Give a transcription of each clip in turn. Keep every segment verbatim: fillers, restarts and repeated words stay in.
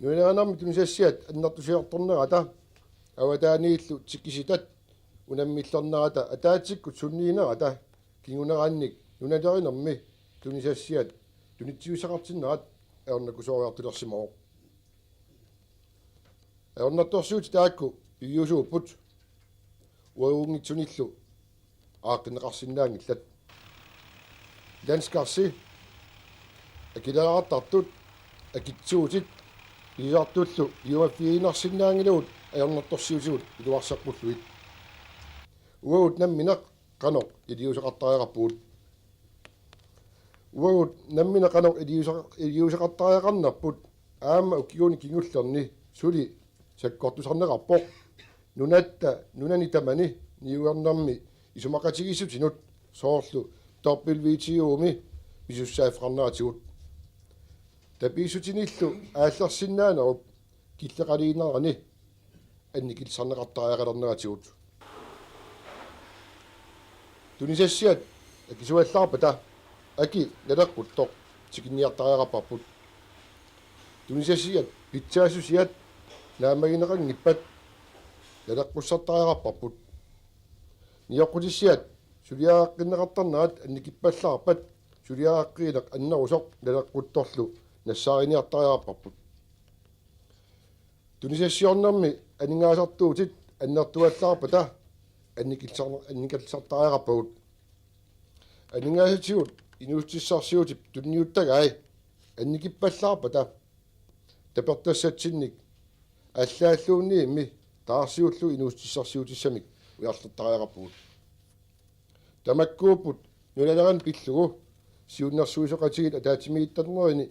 Nunalerinermi tunisassiat annertusiartornerata avataaniillu tikisitat unammillernerata ataatsikkut sunniinerata kingunerannik nunalerinermi tunisassiat tunitsiussaqartinnerat ajornakusooriartulersimavoq. Ajornartorsiutit taakku piviusuupput uagunngitsunillu aaqqinneqarsinnaanngillat. Landskarsi, akileraartartut, akitsuutit, pigisartullu piumaffigiinnarsinnaanngilagut ajornartorsiutigut iluarseqqullugit. Uagut nammineq qanoq iliuuseqartariaqarpugut? Uagut nammineq qanoq iliuuseqa-, iliuuseqartariaqarnerput aamma ukiuni kingullerni suli sakkortusarneqarpoq nunatta nunani tamani niuernermi isumaqatigiissutinut, soorlu W T O-mi, pisussaaffeqarneratigut. Tapiissutinillu aallarsinnaanerup killeqaliinerani annikillisarneqartariaqalerneratigut. Tunisassiat akisuallaarpata aki naleqquttoq tikinniartariaqarparput. Tunisassiat pitsaassusiat naammagineqanngippat naleqqussartariaqarparput. Nioqqutissiat suliareqqinneqartarnerat annikippallaarpat suliareqqiineq annerusoq naleqquttorlu nassaariniartariaqarparput. Tunisassiornermi aningaasartuutit annertuallaarpata annikillisar-, annikillisartariaqarpagut. Aningaasatigut inuussutissarsiutip tunniuttagai annikippallaarpata tapertassatsinnik allaalluunniimmi taarsiullugu inuussutissarsiutissamik ujarlertariaqarpugut. Tamakkuupput nunalerineq pillugu siunnersuisoqatigiit ataatsimiittarnerini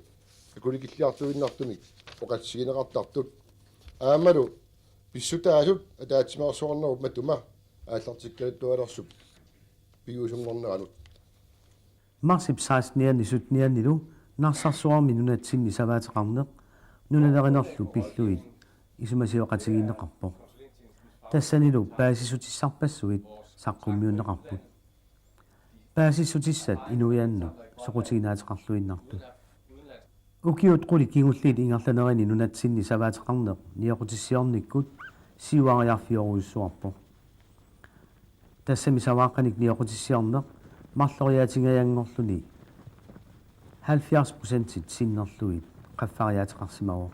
akulikilliartuinnartumik oqaatigineqartartut aammalu pissutaasut ataatsimeersuarnerup matuma aallartikkaluttualersup piviusunngorneranut. Marsip sekstenianni sytteniannilu Narsarsuarmi nunatsinni savaateqarneq nunalerinerlu pillugit isumasioqatigiinneqarpoq. Tassanilu paasissutissarpassuit saqqummiunneqarput. Paasissutissat inuiannut soqutiginaateqarluinnartut. Ukiut qulit kingulliit ingerlanerini nunatsinni savaateqarneq nioqqutissiornikkut siuariarfiorujussuarpoq. Tassami savaaqqanik nioqqutissiorneq marloriaatingajanngorluni halvfjerds procentit sinnerlugit qaffariaateqarsimavoq.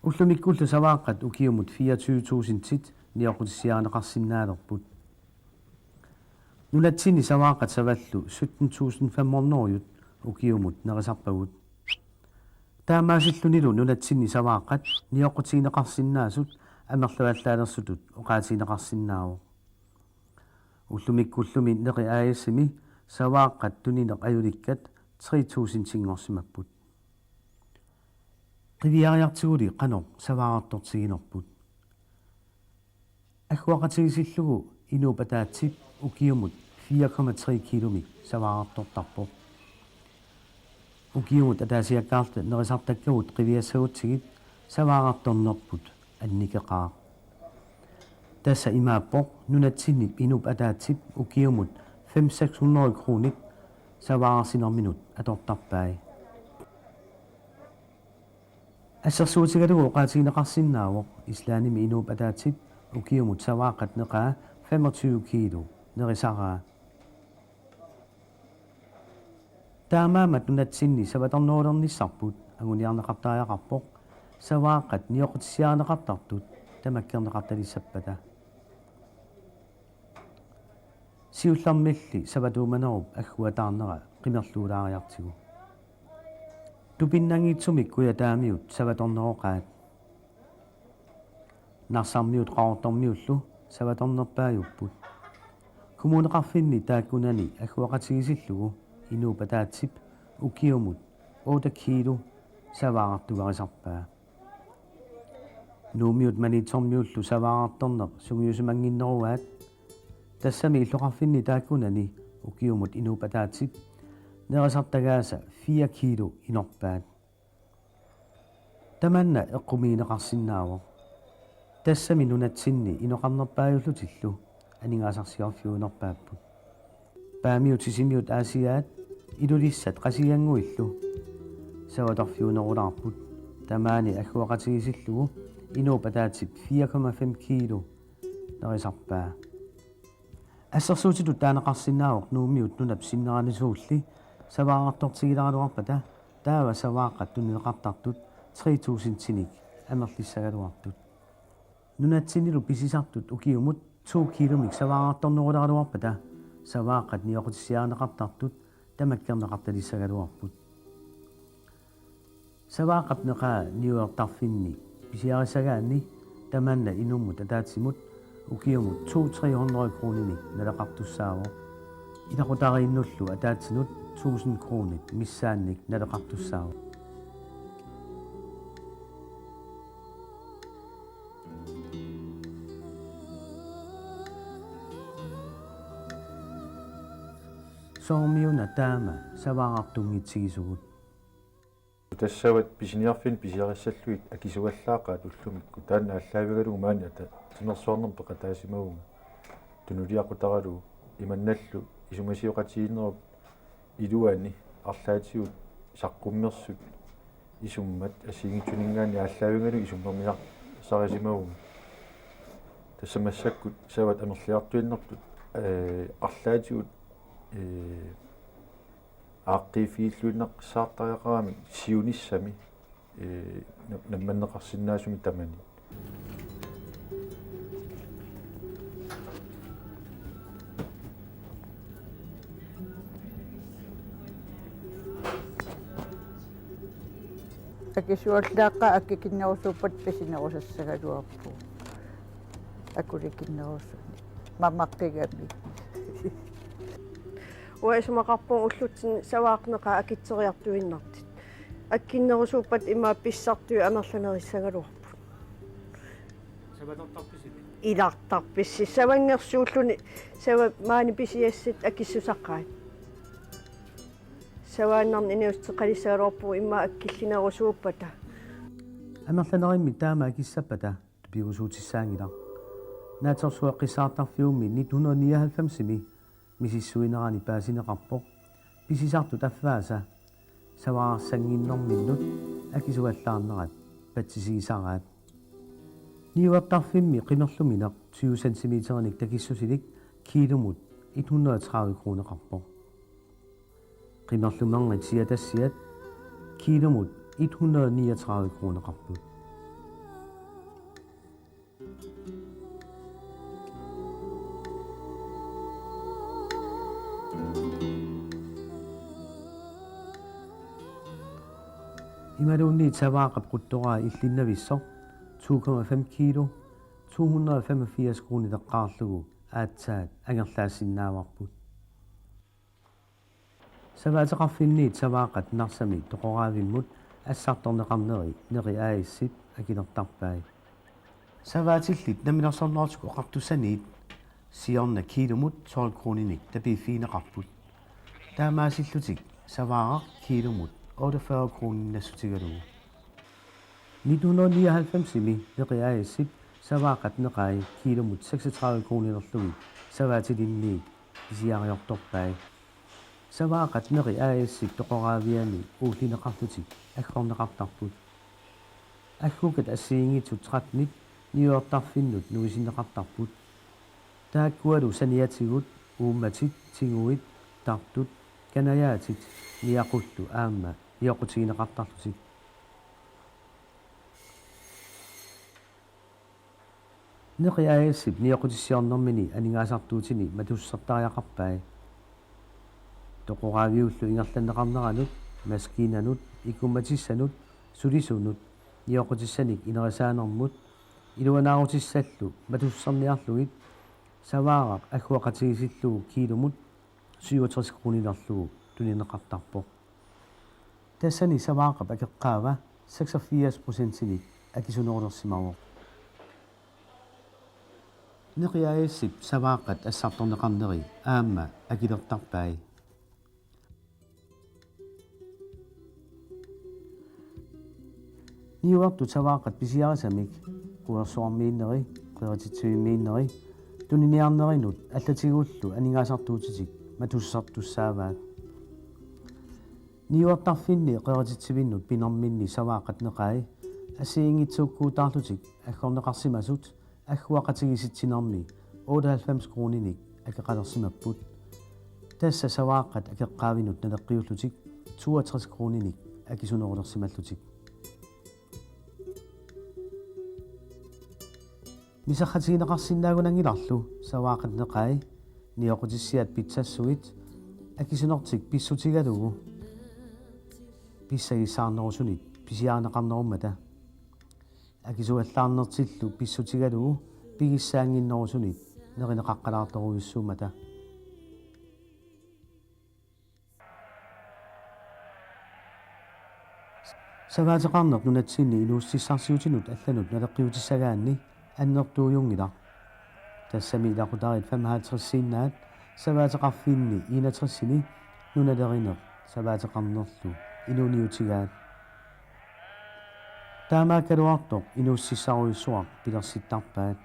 Ullumikkullu savaaqqat ukiumut fireogtyve tusindit nioqqutissiarineqarsinnaalerput. Nunatsinni savaaqqat savallu sytten tusind fem hundrede ukiumut nerisarpagut. Taamaasillunilu nunatsinni savaaqqat nioqqutigineqarsinnaasut amerlavallaalersutut oqaatigineqarsinnaavoq. Ullumikkullumi Neqi A/S-imi savaaqqat tunineq ajulikkat tre tusindinngorsimapput. Qiviariartiguli qanoq savaarartortiginerput? Agguaqatigiissillugu inuup ataatsip ukiumut fire komma tre kilomik savaarartortarpoq. Ukiumut ataasiakkaarluta nerisartakkagut qiviassagutsigit savaarartornerput annikeqaaq. Tassa imaappoq nunatsinnip inuup ataatsip ukiumut fem seks hundrede kronit savaararsinerminut atortarpai. Assersuutigalugu oqaatigineqarsinnaavoq Islandimi inuup ataatsip ukiumut savaaqqat neqaa femogtyve kilo nerisaraa. Taamaammat nunatsinni savatornerulernissarput anguniarneqartariaqarpoq savaaqqat nioqqutissiarineqartartut tamakkerneqartalissappata. Siullermilli savatuumanerup agguataarnera qimerluulaariartigu. Tupinnanngitsumik Kujataamiut savatorneroqaat. Narsarmiut Qaqortormiullu savatornerpaajupput. Kommuneqarfinni taakkunani agguaqatigiissillugu inuup ataatsip ukiumut otte kilo savaarartugarisarpaa. Nuummiut Maniitsormiullu savaarartorneq sungiusimannginneruaat. Tassami illoqarfinni taakkunani ukiumut inuup ataatsip nerisartagaasa fire kilo inorpaat. Tamanna eqqumigineqarsinnaavoq. Tassami nunatsinni inoqarnerpaajullutillu aningaasarsiorfiunerpaapput. Paamiut Sisimiut Aasiaat Ilulissat Qasigiannguillu Savatorfiunerulaarput. Tamaani agguaqatigiissillugu inuup ataatsip fire komma fem kilo nerisarpaa. Assersuutitut taaneqarsinnaavoq Nuummiut nunap sinnerani suulli savaarartortigileraluarpata taava savaaqqat tunineqartartut tre tusindinik amerlissagaluartut. Nunatsinnilu pisisartut ukiumut to kilomik savaarartorneruleraluarpata savaaqqat nioqqutissiarineqartartut tamakkerneqartalissagaluarput. Savaaqqap neqaa niuertarfinni pisiarissagaanni tamanna inummut ataatsimut ukiumut to tre hundrede kroninik naleqartussaavoq. Ilaqutariinnullu ataatsinut tusind kronit missaannik naleqartussaavoq. Soormiuna taama savaarartunngitsigisugut. Tassavat pisiniarfinni pisiarissallugit akisuallaaqaat ullumikkut, taanna aallaavigalugu maani ata timersuarnermut peqataasimavunga tunuliaqutaralugu. Imannallu isumasioqatigiinnerup iluani arlaatigut saqqummersut isummat assigiinngitsuninngaanniit aallaavigalugu isummermisarisimavunga. Tassa massakkut savat amerliartuinnartut, ee, arlaatigut, ee, aaqqiiffiilluinnarsaartariaqaramik siunissami, ee, na-, nammanneqarsinnaasumik tamanit. Akisuallaaqaat akikinnerusuuppat pisinerusassagaluarpugut. Akulikinnerusunik. Mamaqqigami. Uanga isumaqarpunga ullutsinni savaaqqap neqaa akitseriartuinnartut. Akikinnerusuuppat ima pissartui amerlanerissagaluarput. Savatortarpisi? Ilartarpisi. Savanngersuulluni sava maani pisiassat akissusaqaat. Savaannarnik inuussuteqalissagaluarpugut ima akillinerusuuppata. Amerlanerimmi taama akissappata tupigusuutissaanngilaq. Naatsorsueqqissaartarfiummi nitten hundrede nioghalvfemsimi misissuinerani paasineqarpoq pisisartut affaasa savaararsaannginnerminnut akisuallaarnerat patsisigisaraat. Niuertarfimmi qimerlumineq tyve centimeterinik takissusilik kiilumut et hundrede tredive kroneqarpoq. Qimerlumerngit siatassiat kiilumut et hundrede niogtredive kroneqarput. Imaluunniit savaaqqap quttoraa illinnavissoq to komma fem kilo, to hundrede og femogfirs kronileqqaarlugu aatsaat angerlaassinnaavarput. Savaateqarfinniit savaaqqat Narsami toqoraavimmut assartorneqarneri Neri A/S-ip akilertarpai. Savaatillit Namminersornerullutik Oqartussaniit siorna kiilumut tolv kroninik tapiiffigineqarput. Taamaasillutik savaaraq kiilumut otteogfyrre kroninnik nassutigalugu. Nitten hundrede nioghalvfemsimi Neri A/S-ip savaaqqat neqai kiilumut seksogtredive kronilerlugit savaatilinniit pisiariortorpai. Savaaqqat Neri A/S-ip toqoraaviani uullineqarlutik aggorneqartarput. Aggukat assigiinngitsut trettenit niuertarfinnut nuisinneqartarput. Taakkualu saniatigut uummatit, tiguit, tartut, kanajaatit niaqullu aamma nioqqutigineqartarlutik. Neri A/S-ip nioqqutissiornermini aningaasartuutini matussusertariaqarpai. Toqoraaviullu ingerlanneqarneranut, maskiinanut, ikkummatissanut, sulisunut, nioqqutissanik inerisaanermut, iluanaarutissallu matussuserniarlugit, savaaraq agguaqatigiissillugu kiilumut syvogtres kronilerlugu tunineqartarpoq. Tassani savaaqqap akeqqaava seksogfirs procentinik akisunerulersimavoq. Neri A/S-ip savaaqqat assartorneqarneri aamma akilertarpai. Niuertut savaaqqat pisiarisamik, quersuarmiinneri, qerititsivimmiinneri, tuniniarnerinut allatigullu aningaasartuutitik matussusertussaavaat. Niuertarfinni qerititsivinnut pinerminni savaaqqat neqai assigiinngitsuukkuutaarlutik aggorneqarsimasut agguaqatigiissitsinermi otteoghalvfems kroninik akeqalersimapput. Tassa savaaqqat akeqqaavinut naleqqiullutik toogtres kroninik akisunerulersimallutik. Miserratigineqarsinnaagunanngilarlu savaaqqat neqai nioqqutissiat pitsassuit akisunertik pissutigalugu pissagissaarnerusunit pisiarineqarnerummata. Akisuallaarnertillu pissutigalugu pigissaannginnerusunit nerineqaqqalaartorujussuummata. Savaateqarneq nunatsinni inuussutissarsiutinut allanut naleqqiutissagaanni annertuujunngilaq. Tassami ilaqutariit femoghalvtredsiinnaat savaateqarfinni enogtresini nunalerineq savaateqarnerlu inuuniutigaat. Taamaakkaluartoq inuussutissarujussuaq pilersittarpaat.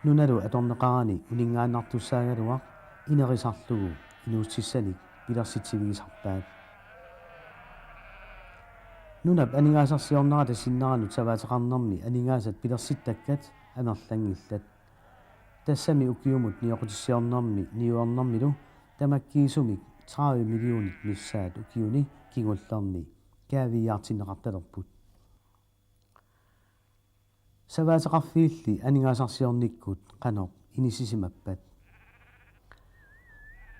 Nunalu atorneqarani uninngaannartussaagaluaq inerisarlugu inuussutissanik pilersitsivigisarpaat. Nunap aningaasarsiornerata sinneranut savaateqarnermi aningaasat pilersittakkat amerlanngillat. Tassami ukiumut nioqqutissiornermi niuernermilu tamakkiisumik tredive millionit missaat ukiuni kingullerni kaaviiaartinneqartalerput. Savaateqarfiilli aningaasarsiornikkut qanoq inissisimappat?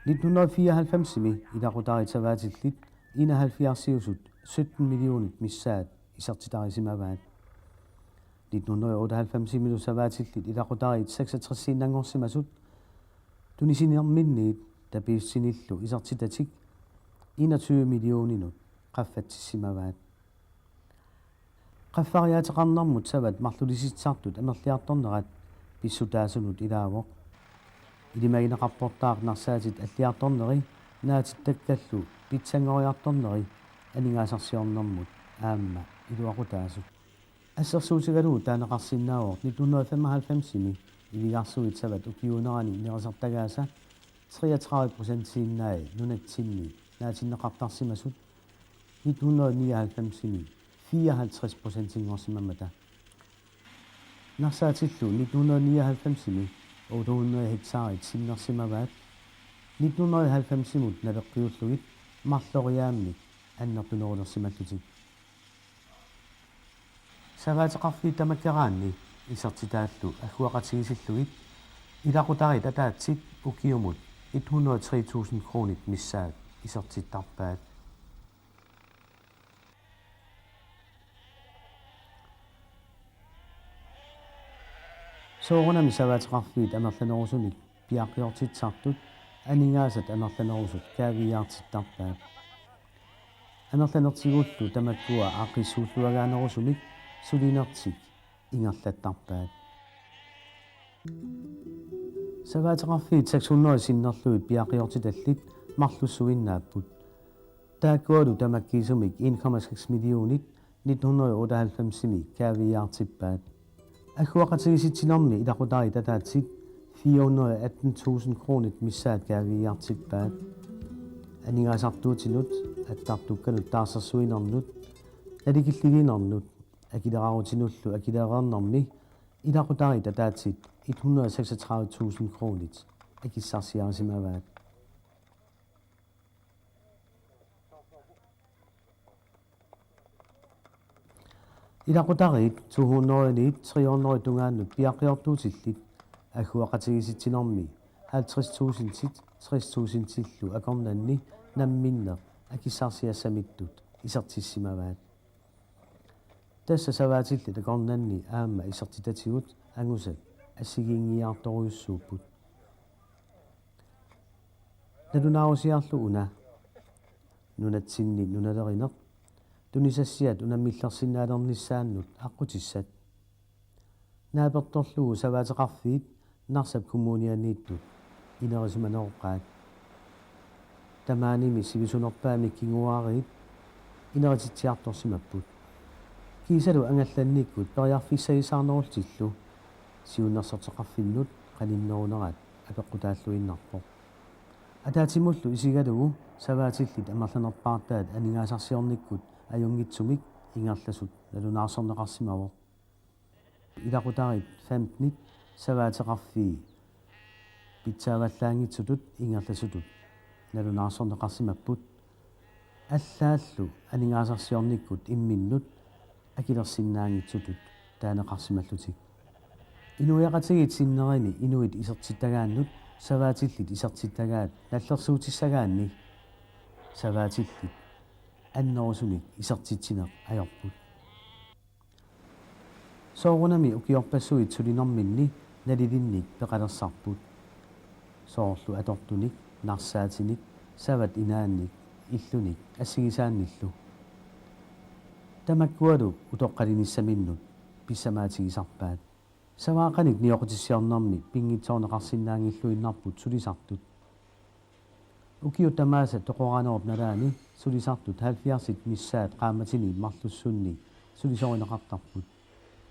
Nitten hundrede fireoghalvfemsimi ilaqutariit savaatillit enoghalvfjerdsiusut sytten millionit missaat isertitarisimavaat. Nitten hundrede otteoghalvfemsimilu savaatillit ilaqutariit seksogtresiinnanngorsimasut tunisinerminniit tapiissutinillu isertitatik enogtyve millioninut qaffatsissimavaat. Qaffariaateqarnermut savat marlulisitsisartut amerliartornerat pissutaasunut ilaavoq. Ilimagineqarportaaq narsaatit alliartorneri naatittakkallu pitsanngoriartorneri aningaasarsiornermut aamma iluaqutaasut. Assersuutigalugu taaneqarsinnaavoq nitten hundrede femoghalvfemsimi iligarsuit savat ukiuunerani nerisartagaasa treogtredive procentiinnai nunatsinni naatinneqartarsimasut nitten hundrede nioghalvfemsimi fireoghalvtreds procentinngorsimammata. Narsaatillu nitten hundrede nioghalvfemsimi otte hundrede hektarit sinnersimavaat nitten hundrede halvfemsimut naleqqiullugit marloriaammik annertunerulersimallutik. Savaateqarfiit tamakkeraanni isertitaallu agguaqatigiissillugit ilaqutariit ataatsit ukiumut et hundrede tre tusind kronit missaat isertittarpaat. Soorunami savaateqarfiit amerlanerusunik piaqqiortitsisartut aningaasat amerlanerusut kaaviiaartittarpaat. Amerlanertigullu tamakkua aaqqissuulluagaanerusumik sulinertik ingerlattarpaat. Savaateqarfiit seks hundrede sinnerlugit piaqqiortitallit marlussuinnaapput. Taakkualu tamakkiisumik en komma seks millionit nitten hundrede otteoghalvfemsimi kaaviiaartippaat. Agguaqatigiissitsinermi ilaqutariit ataatsit fire hundrede atten tusind kronit missaat kaaviiaartippaat. Aningaasartuutinut, attartukkanut taarsersuinernut, nalikilligiinnernut, akilerarutinullu akilereernermi ilaqutariit ataatsit et hundrede seksogtredive tusind kronit akissarsiarisimavaat. Ilaqutariit to hundrede-niit tre hundrede tungaannut piaqqiortuutillit agguaqatigiissitsinermi halvtreds tusindit tres tusindillu akornanni namminneq akissarsiassamittut isertissimavaat. Tassa savaatillit akornanni aamma isertitatigut angusat assigiinngiiaartorujussuupput. Nalunaarusiarlu una nunatsinni nunalerineq tunisassiat unammillersinnaalernissaannut aqqutissat. Naapertorlugu savaateqarfiit Narsap Kommunianiittut inerisimaneroqqaat. Tamaanimi sivisunerpaamik kinguaariit inerititsiartorsimapput. Kiisalu angallannikkut periarfissagissaarnerullutillu siunnersorteqarfinnut qaninnerunerat apeqqutaalluinnarpoq. Ataatsimullu isigalugu savaatillit amerlanerpaartaat aningaasarsiornikkut ajunngitsumik ingerlasut nalunaarsorneqarsimavoq. Ilaqutariit femtenit savaateqarfii pitsaavallaanngitsutut ingerlasutut nalunaarsorneqarsimapput. Allaallu aningaasarsiornikkut imminnut akilersinnaanngitsutut taaneqarsimallutik. Inuiaqatigiit sinnerini inuit isertittagaannut savaatillit isertittagaat nallersuutissagaanni savaatillit annerusunik isertitsineq ajorput. Soorunami ukiorpassuit sulinerminni nalilinnik peqalersarput. Soorlu atortunik, narsaatinik, savat inaannik, illunik assigisaannillu. Tamakkualu utoqqalinissaminnut pissamaatigisarpaat. Savaaqqanik nioqqutissiornermi pinngitsoorneqarsinnaanngilluinnarput sulisartut. Ukiut tamaasa toqoraanerup nalaani sulisartut halvfjerdsit missaat qaammatini marlussunni sulisorineqartarput.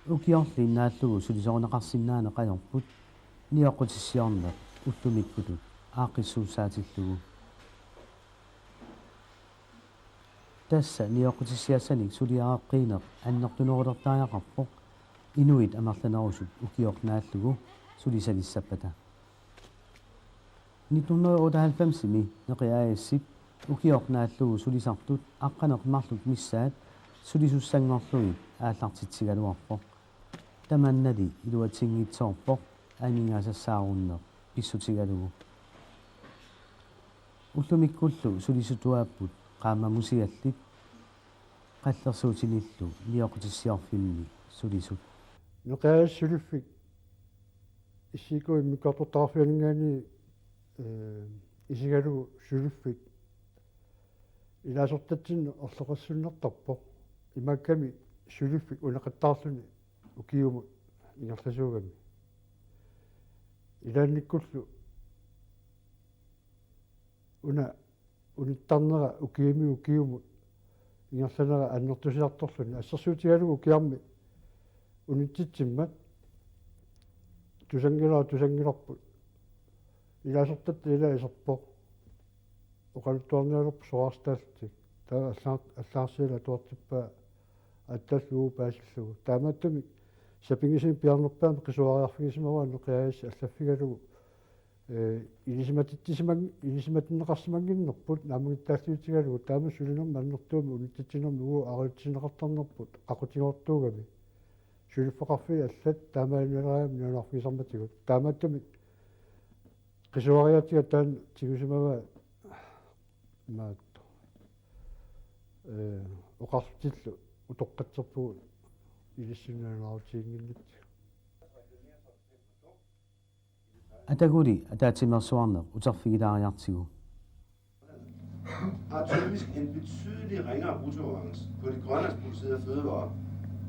Ukiorli innaallugu sulisorineqarsinnaaneq ajorput nioqqutissiorneq ullumikkutut aaqqissuussaatillugu. Tassa nioqqutissiassanik suliareqqiineq annertunerulertariaqarpoq inuit amerlanerusut ukioq naallugu sulisalissappata. Nitten hundrede og otteoghalvfemsimi Neqi A/S-ip ukioq naallugu sulisartut aqqaneq-marluk missaat sulisussanngorlugit aallartitsigaluarpoq. Tamannali iluatsinngitsoorpoq aningaasassaarunneq pissutigalugu. Ullumikkullu sulisutuaapput qaammamusigallit qallersuutinillu nioqqutissiorfimmi sulisut. Neqi A/S suliffik S I K immikkoortortaqarfianinngaanniit, ee, isigalugu suliffik ilaasortatsinnik orloqassunnartarpoq. Imaakkami suliffik uneqattaarluni ukiumut ingerlasuugami. Ilaannikkullu una unittarnera ukiumi ukiumut ingerlanera annertusiartorluni assersuutigalugu ukiarmi unitsitsimmat tusanngilara tusanngilarput. Ilaasortatta ila iserpoq. Oqaluttuarnialerpoq soraarstaallutik. Taava allaar-, allagarsialu atuartippaa aatsaat uagut paasillugu. Taamaattumik sapinngisamik piaarnerpaamik qisuariarfigisimavara Neqi A/S allaffigalugu, ee, ilisimatitsisimang-, ilisimatinneqarsimannginnerput naammagittaalliutigalugu taama sulinermi annertuumik unitsitsinermi uagut arutissinneqartarnerput qaqutigoortuugami. Suliffeqarfiit allat taamaalileraangamik nalunaarfigisarmatigut. Taamaattumik qisuariaatiga taanna tigusimavaa imaattoq. Ee, oqarlutillu utoqqatserpugut ilissinnut nalunaarutiginnginnatsigu. Ataguli ataatsimeersuarneq uterfigilaariartigu. Har typisk en betydelig ringere bruttoavance på de grønlandsproducerede fødevarer,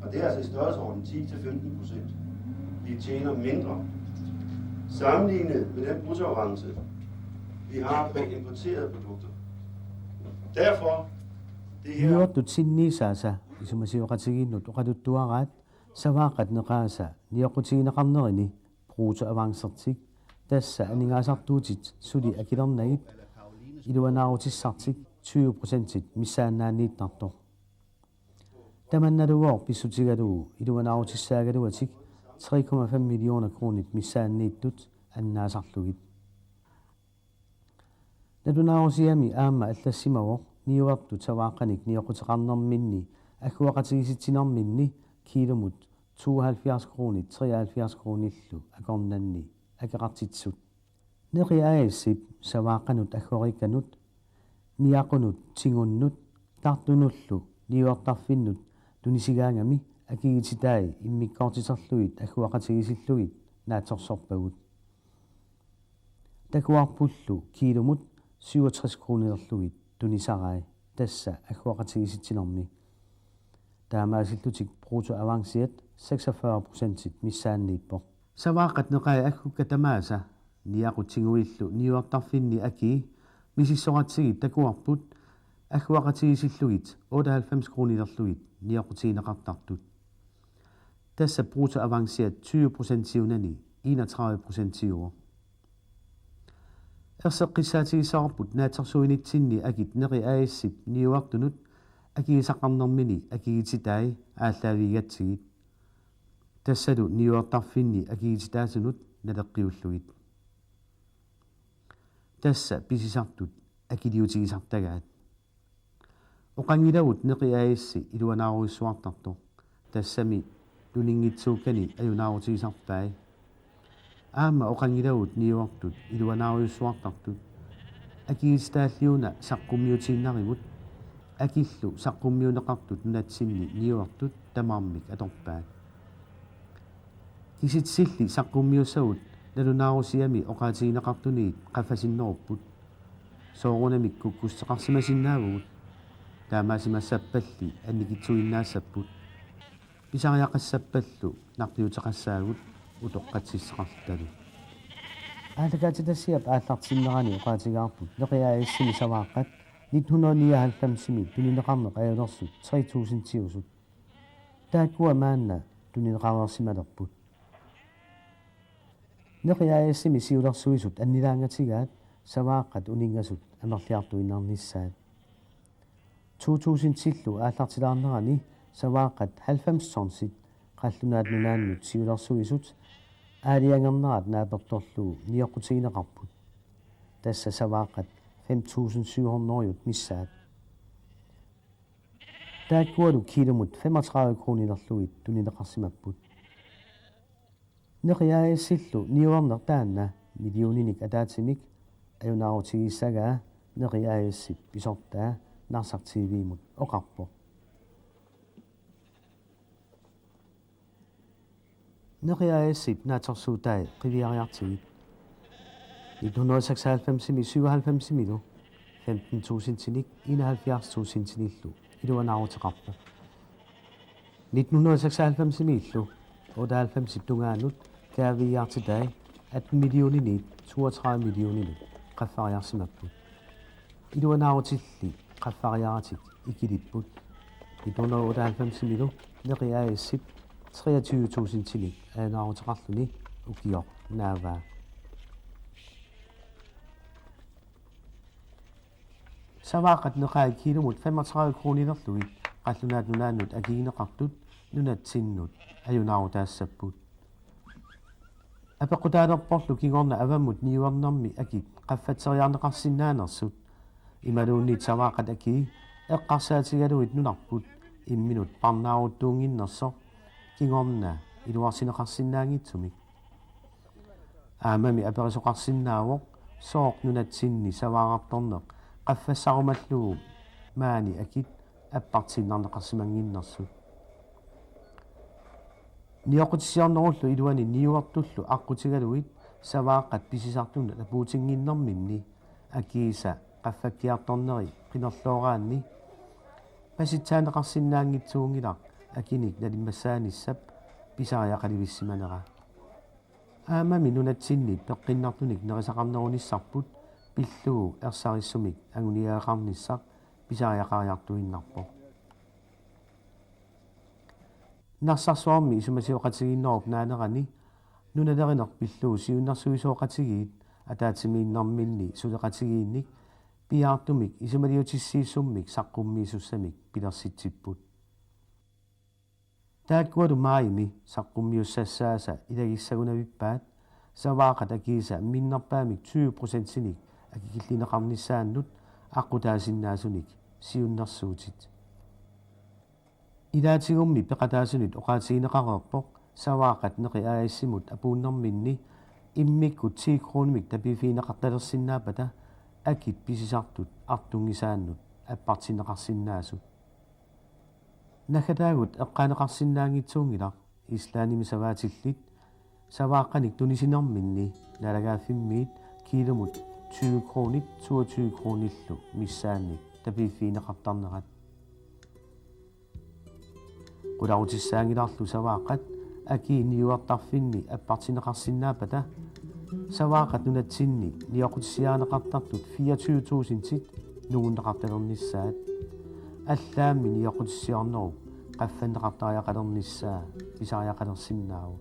og det er altså i størrelsesorden ti til femten procent. Vi tjener mindre sammenlignet med den bruttoavance, vi har på importerede produkter. Derfor, det her Niuertut sinniisaasa isumasioqatigiinnut oqaluttuaraat savaaqqat neqaasa nioqqutigineqarnerini bruttoavancertik, tassa aningaasartuutit suli akilernagit, iluanaarutissartik tyve procentit missaannaanniittartoq. Tamannalugooq pissutigalugu iluanaarutissaagaluatik tre komma fem millioner kronit missaanniittut annaasarlugit. Nalunaarusiami aamma allassimavoq niuertut savaaqqanik nioqquteqarnerminni agguaqatigisitsinerminni kiilumut tooghalvfjerds kronit treoghalvfjerds kronillu akornanni akeqartitsisut. Neqi A/S-ip savaaqqanut aggoriikkanut, niaqunut, tingunnut, tartunullu niuertarfinnut tunisigaangami akigitai immikkoortiterlugit agguaqatigisillugit naatsorsorpagut. Takuarpullu kiilumut syvogtres kronilerlugit tunisarai, tassa agguaqatigisitsinermi. Taamaasillutik bruttoavanciat seksogfyrre procentit missaanniippoq. Savaaqqat neqai aggukka tamaasa niaqut tinguillu niuertarfinni akii misissoratsigit takuarput agguaqatigisillugit otteoghalvfems kronilerlugit nioqqutigineqartartut. Tassa bruttoavanciat tyve procentiunani enogtredive procentiuvoq. Erseqqissaatigissavarput naatsorsuinitsinni akit Neri A/S-ip niuertunut akigisaqarnermini akigititai aallaavigigatsigit. Tassalu niuertarfinni akigititaasunut naleqqiullugit. Tassa pisisartut akiliutigisartagaat. Oqanngilagut Neri A/S iluanaarujussuartartoq. Tassami tuninngitsuukkani ajunaarutigisarpai. Aamma oqanngilagut niuertut iluanaarujussuartartut. Akigititaalliuna saqqummiutiinnarivut. Akillu saqqummiunneqartut nunatsinni niuertut tamarmik atorpaat. Kisitsisilli saqqummiussagut nalunaarusiami oqaatigineqartuniit qaffasinnerupput. Soorunami kukkussuteqarsimasinnaavugut. Taamaasimassappalli annikitsuinnaassapput. Pisariaqassappallu naqqiuteqassaagut utoqqatsissaqarlutalu. Aallakaatitassiap aallartinnerani oqaatigaarput Neri A/S-imi savaaqqat nitten hundrede nioghalvfems-imi tunineqarneq ajulersut tre tusindiusut. Taakkua maanna tunineqareersimalerput. Neri A/S-imi siulersuisut annilaangatigaat savaaqqat uninngasut amerliartuinnarnissaat. To tusindillu aallartilaarnerani savaaqqat halvfems tonsit Qallunaat Nunaannut siulersuisut aalajangernerat naapertorlugu nioqqutigineqarput. Tassa savaaqqat fem tusind syv hundrede missaat. Taakkualu kiilumut femogtredive kroonilerlugit tunineqarsimapput. Neri A/S-illu niuerneq taanna millioninik ataatsimik ajunaarutigissagaa Neri A/S-ip pisortaa Narsaq T V-mut oqarpoq. Neri A/S-ip naatsorsuutai qiviariartigit. Nitten hundrede seksoghalvfems-imi syvoghalvfems-imilu femten tusindinik enoghalvfjerds tusindinillu iluanaaruteqarpoq. Nitten hundrede seksoghalvfems-imiillu otteoghalvfems-ip tungaanut kaaviiaartitai atten millioniniit toogtredive millioninut qaffariarsimapput. Iluanaarutilli qaffariaratik ikilipput. Nitten hundrede otteoghalvfems-imilu Neri A/S-ip treogtyve tusindinik ajunaaruteqarluni ukioq naavaa. Savaaqqat neqaat kiilumut femogtredive kroonilerlugit Qallunaat Nunaannut akigineqartut nunatsinnut ajunaarutaassapput. Apeqqutaalerporlu kingorna avammut niuernermi akit qaffatseriarneqarsinnaanersut imaluunniit savaaqqat akii eqqarsaatigalugit nunarput imminut parnaaruttuunnginnersoq kingorna iluarsineqarsinnaanngitsumik. Aammami aperisoqarsinnaavoq sooq nunatsinni savaarartorneq qaffassarumallugu maani akit appartiinnarneqarsimannginnersut. Nioqqutissiornerullu iluani niuertullu aqqutigalugit savaaqqat pisisartunut apuutinnginnerminni akiisa qaffakkiartorneri qinerlooraanni pasitsaanneqarsinnaanngitsuunngilaq akinik nalimmassaanissap pisariaqalivissimanera. Aammami nunatsinni peqqinnartunik nerisaqarnerunissarput pillugu ersarissumik anguniagaqarnissaq pisariaqariartuinnarpoq. Narsarsuarmi isumasioqatigiinnerup naanerani nunalerineq pillugu siunnersuisoqatigiit ataatsimiinnerminni suleqatigiinnik piaartumik isumaliutissiissummik saqqummiisussamik pilersitsipput. Taakkualu maajimi saqqummiussassaasa ilagissagunavippaat savaaqqat akiisa minnerpaamik tyve procentinik akikillineqarnissaannut aqqutaasinnaasunik siunnersuutit. Ilaatigummi peqataasunit oqaatigineqareerpoq savaaqqat Neri A/S-imut apuunnerminni immikkut ti kroonimik tapiiffigineqartalersinnaappata akit pisisartut artunngisaannut appartinneqarsinnaasut. Naggataagut eqqaaneqarsinnaanngitsuunngilaq Islandimi savaatillit savaaqqanik tunisinerminni naalagaaffimmiit kiilumut tyve kroonit toogtyve kroonillu missaannik tapiiffigineqartarnerat. Qularutissaanngilarlu savaaqqat akii niuertarfinni appartinneqarsinnaappata savaaqqat nunatsinni nioqqutissiarineqartartut fireogtyve tusindit nungunneqartalernissaat. Allaammi nioqqutissiornerup qaffanneqartariaqalernissaa pisariaqalersinnaavoq.